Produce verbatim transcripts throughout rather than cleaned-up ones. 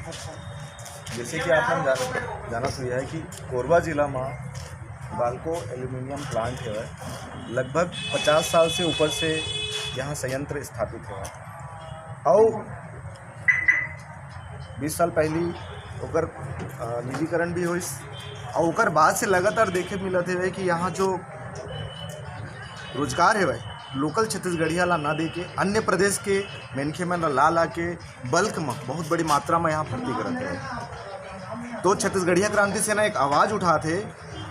जैसे कि आप मन जान, जानत हुई है कि कोरबा जिला में बालको एल्यूमिनियम प्लांट है, लगभग पचास साल से ऊपर से यहाँ संयंत्र स्थापित है। और बीस साल पहली ओकर निजीकरण भी होइस। और ओकर बाद से लगातार देखे मिलत है कि यहाँ जो रोजगार है, लोकल छत्तीसगढ़िया ला ना दे के अन्य प्रदेश के मनखे मन ला ला के बल्क में बहुत बड़ी मात्रा में यहाँ भर्ती करत है। तो छत्तीसगढ़िया क्रांति सेना एक आवाज़ उठात है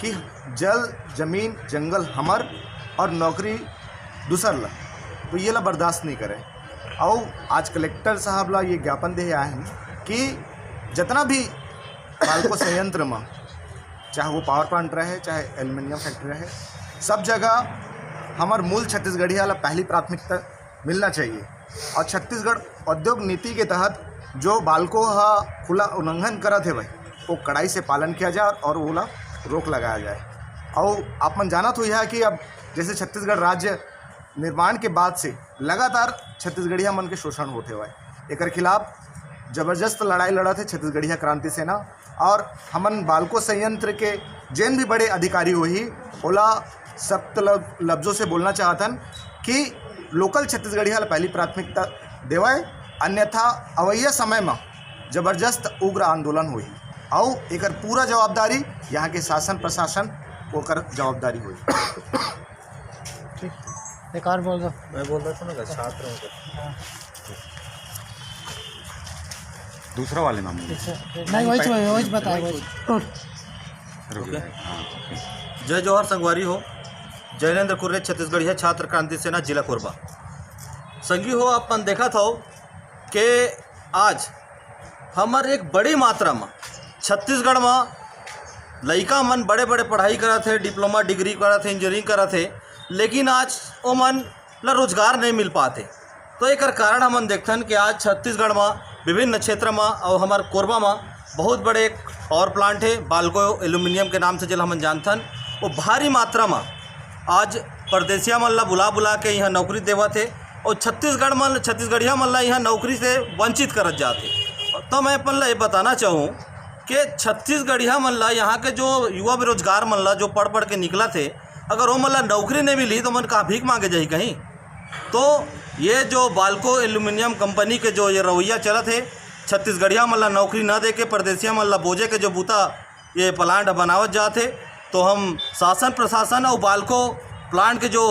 कि जल, जमीन, जंगल हमर और नौकरी दूसर ला, तो ये ला बर्दाश्त नहीं करे। और आज कलेक्टर साहब ला ये ज्ञापन दे आए हैं कि जितना भी बालको संयंत्र में, चाहे वो पावर प्लांट रहे, चाहे एल्यूमिनियम फैक्ट्री रहे, सब जगह हमार मूल छत्तीसगढ़िया ला पहली प्राथमिकता मिलना चाहिए। और छत्तीसगढ़ औद्योग नीति के तहत जो बालको हा खुला उल्लंघन करत है भाई, वो कड़ाई से पालन किया जाए और ओला रोक लगाया जाए। और आप मन जानत हुई है कि अब जैसे छत्तीसगढ़ राज्य निर्माण के बाद से लगातार छत्तीसगढ़िया मन के शोषण होते हुए, एकर खिलाफ जबरदस्त लड़ाई लड़त है छत्तीसगढ़िया क्रांति सेना। और हमन बालको संयंत्र के जेन भी बड़े अधिकारी होही, ओला सख्त लफ्जों से बोलना चाहतन कि लोकल छत्तीसगढ़िया ला पहली प्राथमिकता देवय, अन्यथा अवैया समय में जबरदस्त उग्र आंदोलन होही। अउ एकर पूरा जवाबदारी यहाँ के शासन प्रशासन ओकर जवाबदारी होही। ठीक, एक और बोल दो। मैं बोल रहा था ना, छात्र हूँ। हाँ, दूसरा वाले मामले में। ठीक से। नहीं, वही वही वही बताए वही। रुक ओके। जाए। हाँ। जय जोहार संगवारी हो। जैनेंद्र कुर्रे, छत्तीसगढ़िया छात्र क्रांति सेना, जिला कोरबा। संगी हो, अपन देखत हो कि आज हमर एक बड़ी मात्रा में छत्तीसगढ़ में लइका मन बड़े बड़े पढ़ाई करत हे, डिप्लोमा डिग्री करत हे, इंजीनियरिंग करत हे, लेकिन आज ओमन ला रोजगार नहीं मिल पाते। तो एकर कारण हमन देखथन कि आज छत्तीसगढ़ में विभिन्न क्षेत्र में और हमार कोरबा में बहुत बड़े एक पावर प्लांट है बालको एल्यूमिनियम के नाम से, जेला हमन जानथन। वो भारी मात्रा में आज परदेसिया मन ला बुला बुला के यहाँ नौकरी देवत है और छत्तीसगढ़ मन, छत्तीसगढ़िया मन ला यहाँ नौकरी से वंचित करत जात है। तो मैं अपन ला ये बताना चाहूँ कि छत्तीसगढ़िया मन ला, यहाँ के जो युवा बेरोजगार मन ला, जो पढ़ पढ़ के निकलत है, अगर वो मन ला नौकरी नहीं मिली तो मन कहाँ भीख मांगे जाही कहीं? तो ये जो बालको एल्यूमिनियम कंपनी के जो ये रवैया चलत है, छत्तीसगढ़िया मन ला नौकरी न दे के परदेसिया मन ला बोजे के जो बूता ये प्लांट बनावत जात है, तो हम शासन प्रशासन और बालको प्लांट के जो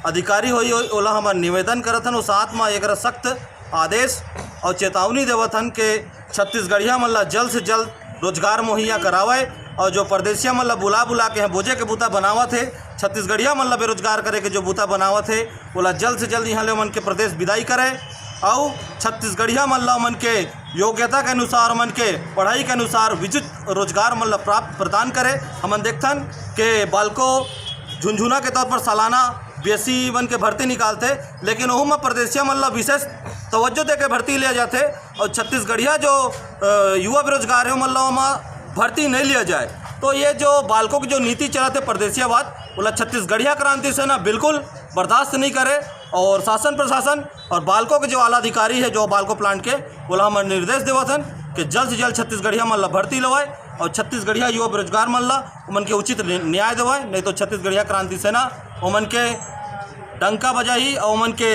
अधिकारी होई, ओला हमन निवेदन करत हन, और साथ में एकरा सख्त आदेश और चेतावनी देवत हन के छत्तीसगढ़िया मन ला जल्द से जल्द रोजगार मुहैया करावय, और जो परदेसिया मन ला बुला बुला के यहाँ बोजे के बूता बनावत है, छत्तीसगढ़िया मन ला बेरोजगार करे के जो बूता बनावत है, ओला जल्द से जल्द यहाँ ले ओमन के प्रदेश विदाई करे, और छत्तीसगढ़िया मन ला ओमन के योग्यता के अनुसार, ओमन के पढ़ाई के अनुसार उचित रोजगार मन ला प्राप्त प्रदान करे। हमन देखथन के बालको झुनझुना के तौर पर सालाना बीएससी मन के भर्ती निकालथे, लेकिन ओहू में परदेसिया मन ला विशेष तवज्जो देके भर्ती लिया जाथे और छत्तीसगढ़िया जो अ, युवा बेरोजगार है, ओमन ला ओमा भर्ती नहीं लिया जाए। तो ये जो बालको के जो नीति चलत है परदेसियावाद, ओला छत्तीसगढ़िया क्रांति सेना बिल्कुल बर्दाश्त नहीं करे और शासन प्रशासन और बालको के जो आला अधिकारी है जो बालको प्लांट के, ओला हमन निर्देश देवत हन कि जल्द से जल्द छत्तीसगढ़िया मन ला भर्ती लेवाए और छत्तीसगढ़िया युवा बेरोजगार मन ला ओमन के उचित नि-, न्याय देवाए, नहीं तो छत्तीसगढ़िया क्रांति सेना ओमन के डंका बजाही और ओमन के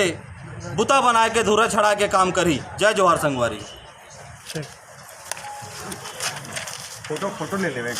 बुता बनाए के धूरा छड़ा के काम करही। जय जोहार संगवारी। ठीक। फोटो फोटो ले लेवे।